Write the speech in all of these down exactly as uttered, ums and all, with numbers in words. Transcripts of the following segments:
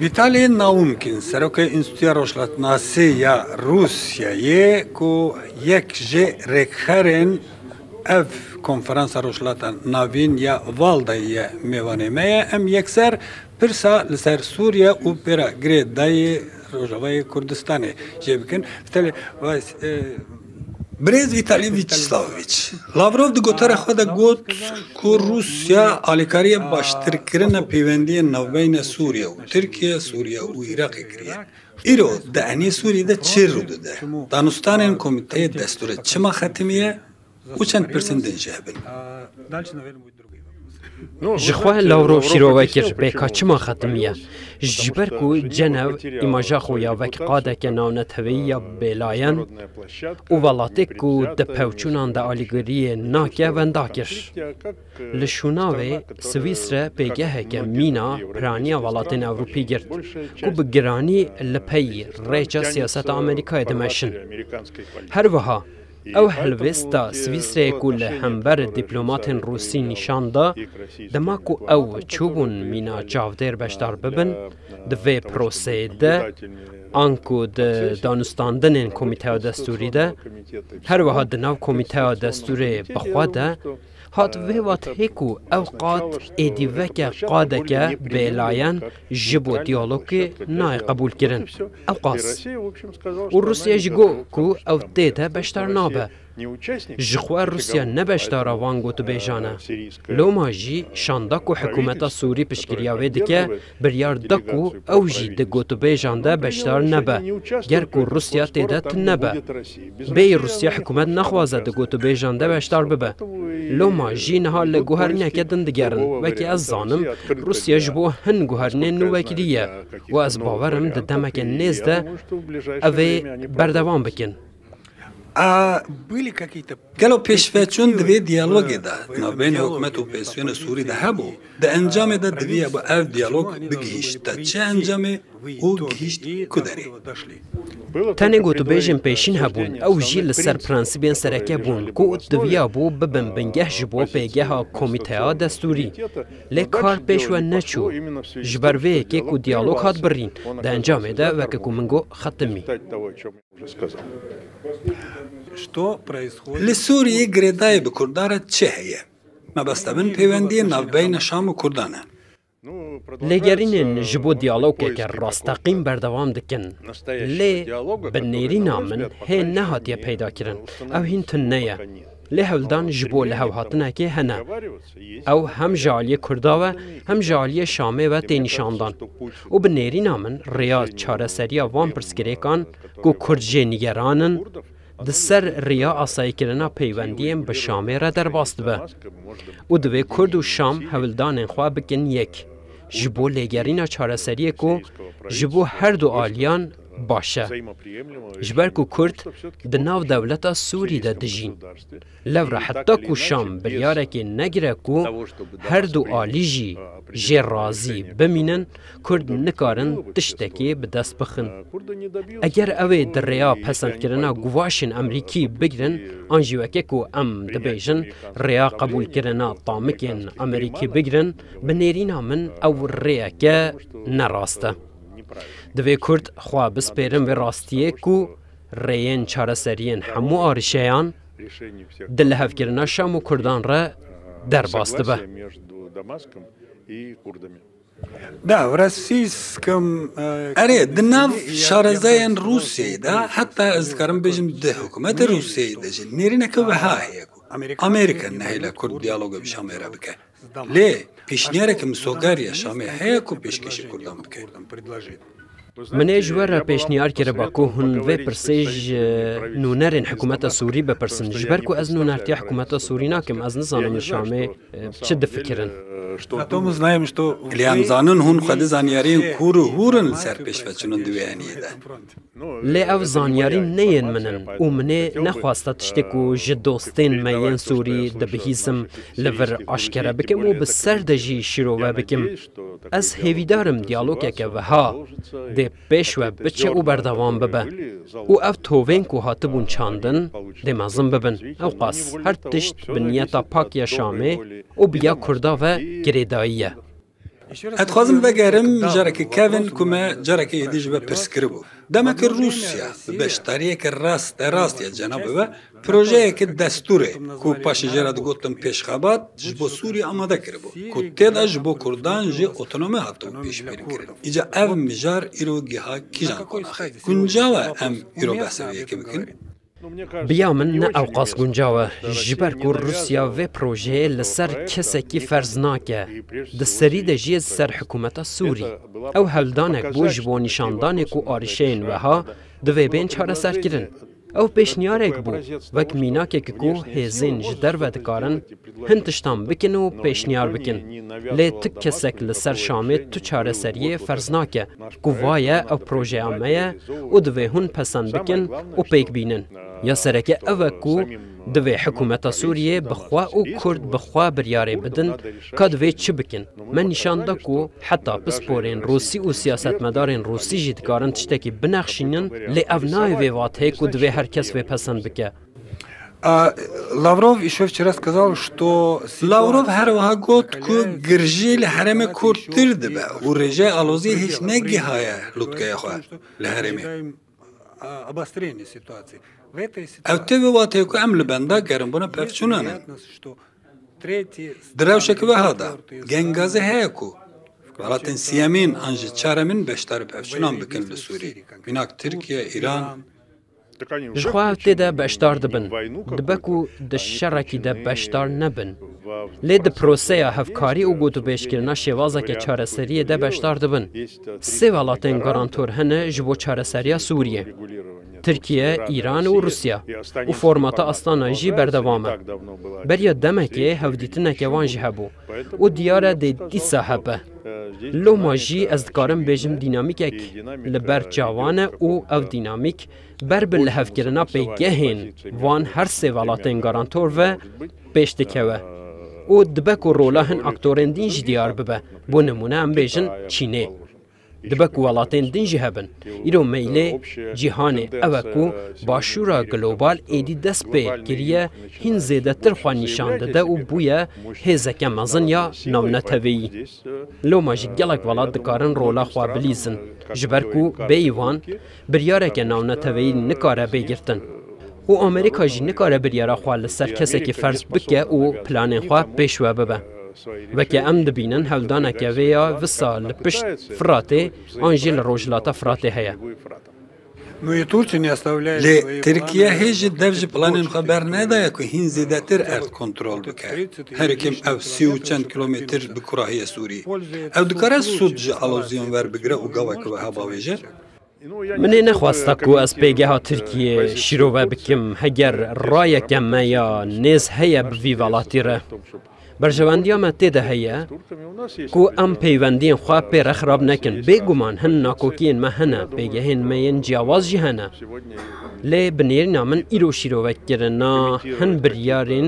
Vîtalî Naumkin, serokê Înstîtuya Rojhilatnasî ya Rûsyayê, ku yek ji rêkxerên ev konferansa Rojhilata Navîn ya Valdayê ye, mêvanê me ye. Em yekser pirsa li ser Sûriye û pêra girêdayî Rojavayê Kurdistanê jê bikin. Vîtalî, Vays, e, Birêz Vîtalî Vîçîslavoviç, Lavrov di gotara xwe de got ku Rûsya alîkariya baştirkirina pêwendiyên navbeyna Sûriye û Tirkiye, Sûriye û Iraqê kiriye. Îro di enê Sûriyê de çi rû dide? Danûstanên Komîteyê Destûrê çima xetimiye? Û çend pirsên din jî hebin. Ji xwe Lavrov şîrove kir, bêka çima xetimiye? Ji ber ku Cenev îmaja xwe ya wek qadeke navneteweyî ya bêlayen û welatê ku di pevçûnan de alîgiriyê nake wenda kir. Li şûna wê Swîsre pêgeheke mîna piraniya welatên Ewropî girt ku bi giranî li pey rêça siyaseta Amerîkayê dimeşin. Her wiha, ew helwêsta Swîsreyê ku li hember dîplomatên Rûsî nîşan da, dema ku ew çûbûn mîna çavdêr beşdar bibin di vê proseyê de, anku di danûstandinên Komîteya Destûrî de, her wiha di nav Komîteya Destûrê bi xwe de, hat vê vatê ku ew qad êdî veke qadeke bêlayen ji bo diyalogê nayê qebûlkirin. Ew qas. Û Rûsya jî got ku ew tê de beşdar nabe. Ji xwe Rûsya ne beşdara van gotûbêjan e. Loma jî şanda ku hikûmeta Sûrî piştgiriya wê dike, biryar da ku ew jî di gotûbêjan de beşdar nebe, ger ku Rûsya tê de tune be. Bêyî Rûsya hikûmet naxwaze di gotûbêjan de beşdar bibe. Loma jî niha li guherîneke din digerin. Wekî ez zanim, Rûsya ji bo hin guherînên nû vekiriye û ez bawer im di demeke nêz de ev ê berdewam bikin. Gelo pêşveçûn di vê diyalogê de navbeyna hikûmet û opozîsyonê Sûrî de hebû? Di encamê de diviyabû ev diyalog bigihîşt te çi encamê û gihîşt ku derê? Tenê gotûbêjên pêşîn hebûn, ew jî li ser prensîbên sereke bûn ku diviyabû bibin bingeh ji bo pêgeha Komîteya Destûrî. Lê kar pêş we neçû, ji ber vê yekê ku diyalog hat birîn, di encamê de weke ku min got xetimî. Li Sûriyê girêdayî bi Kurdan re çi heye? Mebesta min pêwendiyên navbeyna Şam û Kurdan e. Lêgerînên ji bo diyalogeke rasteqîn berdewam dikin. Lê bi nêrîna min hê nehatiye peydakirin. Ew hîn tune ye. Lê hewldan ji bo lihevhatinekê hene. Ew hem ji aliyê Kurda ve hem ji aliyê Şamê ve tê nîşandan. Û bi nêrîna min rêya çareseriya van pirsgirêkan ku Kurd jê nîgeran in, di ser rêya asayîkirina peywendiyên bi Şamê re derbas dibe. Û divê Kurd û Şam hewldanên xwe bikin yek, ji bo lêgerîna çareseriyê ku ji bo her du aliyan baş e. Ji ber ku Kurd di nav dewleta Sûrî de dijîn. Lewra heta ku Şam biryarekê negire ku her du alî jî jê razî bimînin, Kurd nikarin tiştekê bi dest bixin. Eger ew ê di rêya pesendkirina guvaşên Amerîkî bigrin, an jî weke ku em dibêjin, rêya qebûlkirina tamikên Amerîkî bigrin, bi nêrîna min ew rêyeke ne rast e. Divê Kurd xwe bispêrin vê rastiyê ku rêyên çareseriyên hemû arîşeyan di lihevkirina Şam û Kurdan re derbas dibe. Erê, di nav şarezayên Rûsyayê de, heta ez dikarim bêjim di hikûmetê Rûsyayê de jî nêrîneke wiha heye ku Amerîka nehêle Kurd diyaloga bi Şamê re bike. Lê pêşniyareke misoger ya Şamê heye ku pêşkêşî Kurdan bike. Min ê ji we re pêşniyar kiriba ku hûn vê pirsê ji nûnerên hikûmeta Sûrî bipirsin. Ji ber ku ez nûnertiya hikûmeta Sûrî nakim, ez nizanim li Şamê, e, çi difikirin. Lê em zanin hûn xwedî zanyariyên kûr û hûr in li ser pêşveçûnan di wê eniyê de. Lê ev zanyarî ne yên min in û min ê nexwesta tiştê ku ji dostên me yên Sûrî dibihîsim li vir aşkere bikim û bi ser de jî şîrove bikim. Ez hêvîdar im diyalogeke wiha dê pêş we biçe û berdewam bibe. Û ev tovên ku hatibûn çandin, dê mezin bibin. Ewqas her tişt bi niyeta pak ya Şamê û bi ya Kurda ve girêdayî ye. Ez dixwazim vegerim carekî kevin ku me carekî êdî ji we pirs kiribû. Demeke Rûsya bi beşdariyeke rasterast ya cenabê we projeyeke destûrê ku paşê jê re digotin pêşxebat ji bo Sûriyê amade kiribû, ku tê de ji bo Kurdan jî otonomi hatibû pêşbînkirin. Îca ev mijar îro giha kîjan qonaxê? Guncaw e em îro behsa vê yekê bikin? Bi ya min ne ewqas guncaw e, ji ber ku Rûsya vê projeyê li ser kesekî ferz nake. Di serî de jî ser hikûmeta Sûrî. Ew hevdanek bû ji bo nîşandanê ku arîşeyên weha divê bên çareserkirin. Ew pêşniyarek bû, wek mînakek ku hêzên ji derve dikarin hin tiştan bikin û pêşniyar bikin. Lê tu kesek li ser Şamê tu çareseriyê ferz nake, ku va ye ew projeya me ye û divê hûn pesend bikin û pêk bînin. Ya sereke ev e ku divê hikûmeta Sûriyê bi xwe û Kurd bi xwe biryarê bidin ka divê çi bikin. Me nîşan da ku heta pisporên Rûsî û siyasetmedarên Rûsî jî dikarin tiştekî binexşînin, lê ev nayê vê vateyê ku divê her kes vê pesend bike. A, Lavrov ещё вчера сказал, что Lavrov her wiha got ku girjî li herêmê kûrtir dibe û rêjeya aloziyê hêj negihaye lûtkeya xwe li herêmê. Ew tê vê wateyê ku em li benda gerimbûna pevçûnan in. Di rewşeke wiha de, gengazî heye ku welatên siyemîn an jî çaremîn beşdarî pevçûnan bikin li Sûrî. Mînak Tirkiye, Îran. Ji xwe ev tê de beşdar dibin. Dibe ku di şerekî de beşdar nebin. Lê di proseya hevkarî û gotûbêjkirina şêwazeke çareseriyê de beşdar dibin. Sê welatên garantor hene ji bo çareseriya Sûriyê. Tirkiye, Îran û Rûsya. Û formata Astana jî berdewam e. Beriya demekê hevdîtineke wan jî hebû. Û diyar e dê dîsa hebe. Loma jî ez dikarim bêjim dînamîkek li ber çavan e û ev dînamîk ber bi lihevkirina pêgehên van her sê welatên garantor ve pêş dikewe. Û dibe ku rola hin aktorên din jî diyar bibe. Bo nimûne em bêjin Çînê. Dibe ku welatên din jî hebin. Îro meylê cîhanê ew e ku başûra global êdî dest pê kiriye hîn zêdetir xwe nîşan dide û bûye hêzeke mezin ya navneteweyî. Loma jî gelek welat dikarin rola xwe bilîzin, ji ber ku bêyî wan biryareke navneteweyî nikare bê girtin. Û Amerîka jî nikare biryara xwe li ser kesekî ferz bike û planên xwe pêş we bibe. Weke em dibînin, hevdaneke vê ya visa li pişt Firatê an jî li rojhilata Firatê heye. Lê Tirkiye hê jî dev ji planên xwe bernedaye ku hîn zêdetir erd kontrol bike. Herî kêm ev sî û çend kilometr bi kurahiye Sûrî. Ew dikare sûd ji aloziyan werbigire û gaveke wiha bavêje? Min ê nexwesta ku ez pêgeha Tirkiyê şîrove bikim. Heger rayeke me ya nêz heye bi vî welatî re, berjewendiya me tê de heye ku em peywendiyên xwe pê re xirab nekin. Bêguman hin nakokiyên me hene, pêgehên me yên ciyawaz jî hene. Lê bi nêrîna min îro şîrovekirina hin biryarên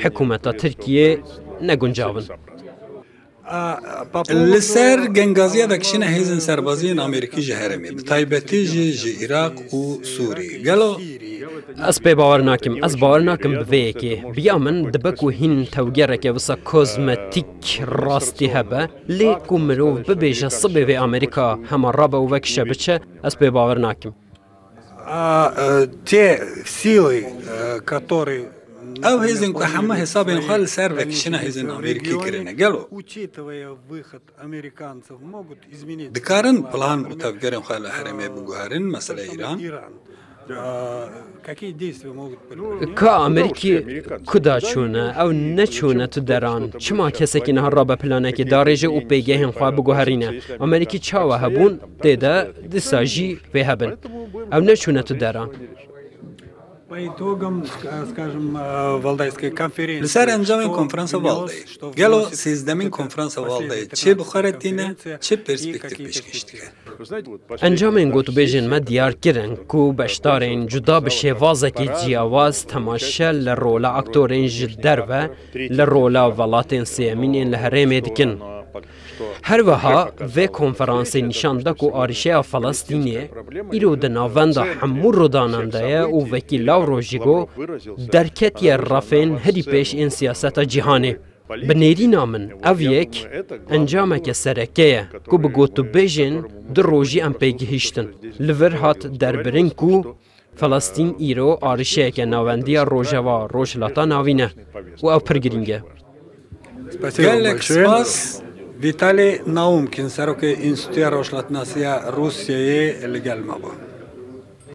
hikûmeta Tirkiyê ne guncav in. Li ser gengaziya vekişîna hêzên serbazî yên Amerîkî ji herêmê, bi taybetî jî ji Iraq û Sûrî. Gelo Ez pê bawer nakim. Ez bawer nakim bi vê yekê. Biya min dibe ku hîn tewgereke wisa kozmetîk rastî hebe, lê ku mirov bibêje sibê vê Amerîka hema rabe û vekişe biçe, ez pê bawer nakim. А, э, те силы, э, которые Ew hêzên ku hemû hesabên xwe li ser vekişîna hêzên Amerîkî kirine, gelo dikarin plan û tevgerên xwe li herêmê biguherin, mesele Îran? Ka Amerîkî kuda çûne, ew neçûne tu deran. Çima kesekî niha rabe planekê darêje û pêgehên xwe biguherîne? Amerîkî çawa hebûn tê de, dîsa jî vê hebin. Ew neçûne tu deran. Li ser encamên konferansa Valdayê, gelo sêzdemîn konferansa Valdayê çê bi xwe re tîne, çi perspektîf pêşkêş dike? Encamên gotûbêjên me diyar kirin ku beşdarên cuda bi şêvazekî ciyawaz temaşe li rola aktorên ji derve, li rola welatên sêyemîn ên li herêmê dikin. Her wiha vê konferansê nîşan da ku arîşeya Felestînê îro di navenda hemû rûdanan de ye û wekî Lavrov jî got, derketiye refên herî pêş ên siyaseta cîhanê. Bi nêrîna min ev yek encameke sereke ye ku bi gotûbêjên du rojî em pê gihîştin. Li vir hat derbirin ku Filistîn îro arîşeyeke navendî ya Rojava Rojhilata Navîn e û ew pir girîng e. Gelek spas. Vîtalî Naumkin, serokê Înstîtuya Rojhilatnasiya Rûsyayê li gel me bû.